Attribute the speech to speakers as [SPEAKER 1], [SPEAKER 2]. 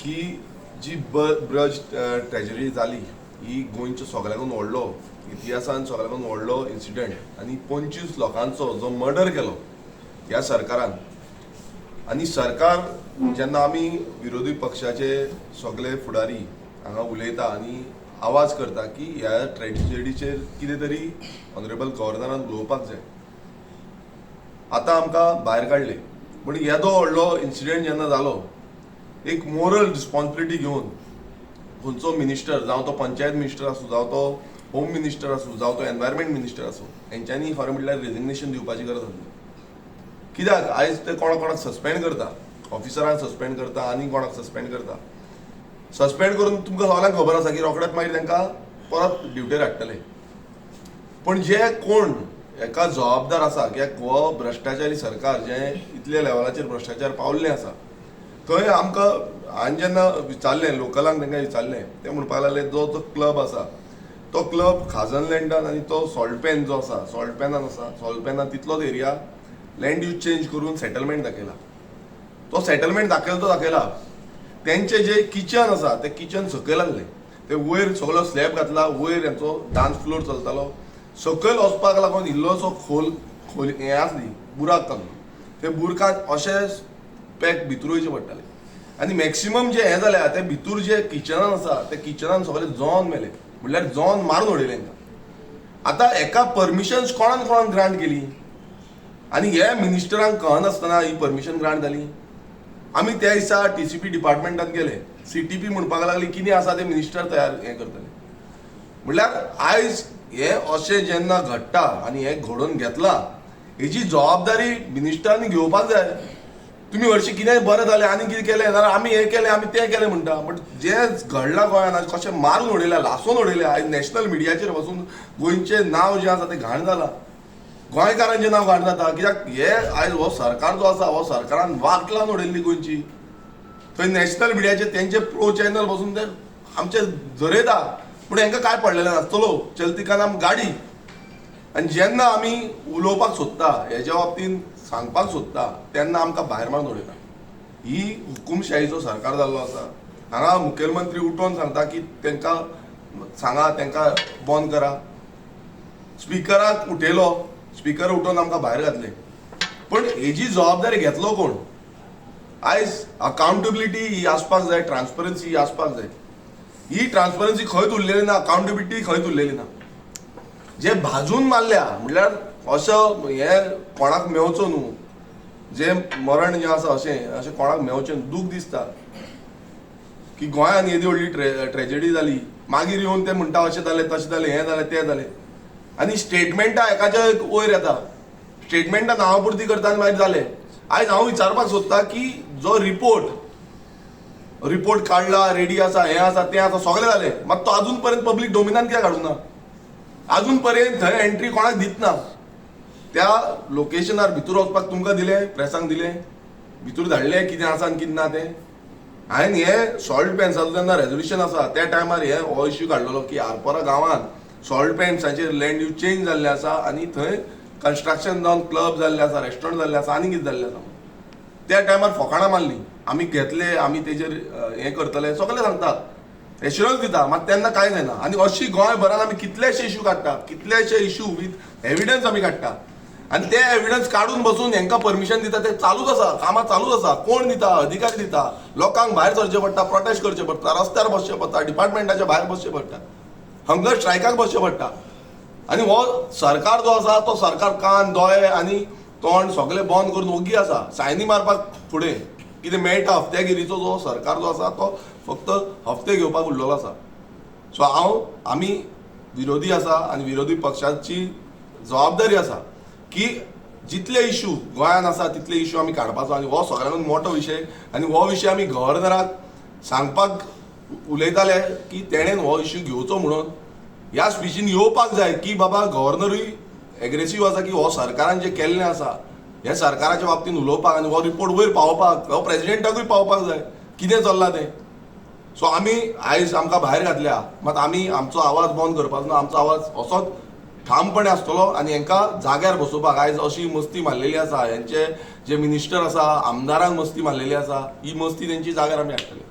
[SPEAKER 1] की जी ब्रज ट्रेजडी जाली ही गोंयच्या सगळ्याकून व्हडलो, इतिहासान सगळ्याकून व्हडलो इन्सिडंट आनी 25 लोकांचो जो मर्डर केलो ह्या सरकारान. आनी सरकार जेन्ना आमी विरोधी पक्षाचे सगळे फुडारी हांगा उलयता आनी आवाज करता की ह्या ट्रेजडीचेर कितें तरी ऑनरेबल गव्हर्नरान उलोवपाक जाय, आतां आमकां भायर काडले. पूण येदो व्हडलो इन्सिडंट जेन्ना जालो, एक मोरल रिस्पॉन्सिबिलिटी घेवन खंयचो मिनिस्टर, जावं तो पंचायत मिनिस्टर आसूं, जावं तो होम मिनिस्टर आसूं, जावं तो एनवायरमेंट मिनिस्टर आसूं, हेंच्यांनी खरें म्हटल्यार रेजिग्नेशन दिवपाची गरज आसली. कित्याक आयज ते कोणा कोणाक सस्पेंड करता, ऑफिसरांक सस्पेंड करता आनी कोणाक सस्पेंड करता. सस्पेंड करून तुमकां सगळ्यांक खबर आसा की रोखडेच मागीर तांकां परत ड्युटेर हाडटले. पूण जे कोण एका जबाबदार आसा की हो भ्रश्टाचारी सरकार जें इतल्या लेवलाचेर भ्रश्टाचार पावल्लें आसा, थंय आमकां हांवें जेन्ना विचारलें लोकलांक, तांकां विचारलें, ते म्हणपाक लागले जो जो क्लब आसा तो क्लब खाजन लँडान आनी तो सॉल्ट पॅन जो आसा सॉल्ट पॅनान आसा, सॉल्ट पॅनान तितलोच एरिया लँड यूज चेंज करून सेटलमेंट दाखयला. तो सेटलमेंट दाखयला तो दाखयला, तेंचे जे किचन आसा तें किचन सकयल आसलें, ते वयर सगळो स्लॅब घातला, वयर हेंचो डान्स फ्लोर चलतालो. सकयल वचपाक लागून इल्लोसो खोल खोल हें आसली बुराक तातूंत, ते बुरकान अशें पॅक भितर वयचें पडटालें. आनी मॅक्सिमम जे हें जाल्या ते भितर जे किचनान आसा ते किचनान सगळे जॉन मेले, म्हणल्यार जॉन मारून उडयले तांकां. आतां हेका परमिशन्स कोणान कोणान ग्रांट केली आनी हे मिनिस्टरांक कळनासतना ही परमिशन ग्रांट जाली. आमी त्या दिसा टीसीपी डिपार्टमेंटान गेले, सीटीपी म्हणपाक लागली कितें आसा ते मिनिस्टर तयार हें करतले. म्हणल्यार आयज हें अशें जेन्ना घडटा आनी हें घडोवन घेतलां हेजी जबाबदारी मिनिस्टरांनी घेवपाक जाय. तुमी हरशीं कितेंय बरें जालें आनी कितें केलें जाल्यार आमी हें केलें आमी तें केलें म्हणटा, बट जें घडलां गोंयांत आयज कशें मारून उडयल्या, लासून उडयल्या, आयज नॅशनल मिडियाचेर वचून गोंयचें नांव जें आसा तें घाण जालां, गोंयकारांचें नांव घाण जाता. कित्याक हे आयज हो सरकार जो आसा हो सरकारान वाट लावन उडयल्ली गोंयची. थंय नॅशनल मिडियाचेर तेंचे प्रो चॅनल बसून ते आमचे झरयता, पूण हेंकां कांय पडलेलें ना. चलो चलती का नाम गाडी. आनी जेन्ना आमी उलोवपाक सोदता हेज्या बाबतीन सांगपाक सोदता तेन्ना आमकां भायर मारून उडयता. ही हुकुमशाहीचो सरकार जाल्लो आसा. हांगा मुखेलमंत्री उठोवन सांगता की तांकां सांगा, तांकां बंद करा. स्पिकराक उठयलो, स्पिकर उठोवन आमकां भायर घातले. पण हेजी जबाबदारी घेतलो कोण? आयज अकाउंटेबिलिटी ही आसपाक जाय, ट्रान्सपरन्सी ही आसपाक जाय. ही ट्रान्सपरन्सी खंयच उरलेली ना, अकाउंटेबिलिटी खंयच उरलेली ना. जे भाजून मारल्या म्हणल्यार असो हे कोणाक मेवचो न्हू, जे मरण जें आसा अशें अशें कोणाक मेवचें न्हू. दूख दिसता की गोंयांत येदी व्हडली ट्रेजेडी जाली, मागीर येवन ते म्हणटा अशें जालें तशें जालें हें जालें तें जालें, आनी स्टेटमेंटां एकाच्या एक वयर येता, स्टेटमेंटां नांवा पुरती करता आनी मागीर जालें. आयज हांव विचारपाक सोदता की जो रिपोर्ट काडला, रेडी आसा, हें आसा तें आसा, सगळें जालें, मात तो अजून पर्यंत पब्लीक डोमिनान कित्याक हाडूंक ना? अजून पर्यंत थंय एंट्री कोणाक दितना? त्या लोकेशनार भितर वचपाक तुमकां दिलें, प्रेसांक दिलें, भितर धाडलें, कितें आसा आनी कितें ना तें. हांवें हें सॉल्ट पॅन्साचो जेन्ना रेजोल्युशन आसा त्या टायमार हे हो इश्यू काडलेलो की आरपोरा गांवांत सॉल्ट पॅन्साचेर लँड यूज चेंज जाल्लें आसा आनी थंय कन्स्ट्रक्शन जावन क्लब जाल्लें आसा, रेस्टॉरंट जाल्लें आसा आनी कितें जाल्लें आसा. त्या टायमार फोकाणां मारली, आमी घेतले, आमी तेजेर हें करतले, सगळें सांगता, एश्युरन्स दिता, मात तेन्ना कांय जायना. आनी अशी गोंयभरान आमी कितलेशे इश्यू काडटा, कितलेशे इश्यू विथ एविडन्स आमी काडटा, आनी ते एविडन्स काडून बसून हेंकां परमिशन दिता, ते चालूच आसा, कामां चालूच आसा. कोण दिता? अधिकारी दिता. लोकांक भायर सरचें पडटा, प्रोटेस्ट करचें पडटा, रस्त्यार बसचें पडटा, डिपार्टमेंटाच्या भायर बसचें पडटा, हंगर स्ट्रायकाक बसचें पडटा. आनी हो सरकार जो आसा तो सरकार कान दोळे आनी तोंड सगळें बंद करून ओगी आसा, सायनी मारपाक फुडें कितें मेळटा. हफ्त्यागिरीचो जो सरकार जो आसा तो फक्त हफ्ते घेवपाक उरलेलो आसा. सो हांव आमी विरोधी आसा आनी विरोधी पक्षाची जबाबदारी आसा की जितले इश्यू गोंयांत आसा तितले इश्यू आमी काडपाचो, आनी हो सगळ्यांकून मोठो विशय. आनी हो विशय आमी गव्हर्नराक सांगपाक उलयताले की तेणेन हो इश्यू घेवचो म्हणून ह्या स्पिचीन येवपाक जाय की बाबा गव्हर्नरूय एग्रेसीव आसा की हो सरकारान जें केल्लें आसा हे सरकाराच्या बाबतीन उलोवपाक आनी हो रिपोर्ट वयर पावोवपाक, हो प्रेजिडेंटाकूय पावपाक जाय कितें चल्लां तें. सो आमी आयज आमकां भायर घातल्या, मात आमी आमचो आवाज बंद करपाचो ना, आमचो आवाज असोच ठामपणे आसतलो आनी हेंकां जाग्यार बसोवपाक. आयज अशी मस्ती मारलेली आसा, हेंचे जे मिनिस्टर आसा, आमदारांक मस्ती मारलेली आसा, ही मस्ती तेंची जाग्यार आमी हाडटले.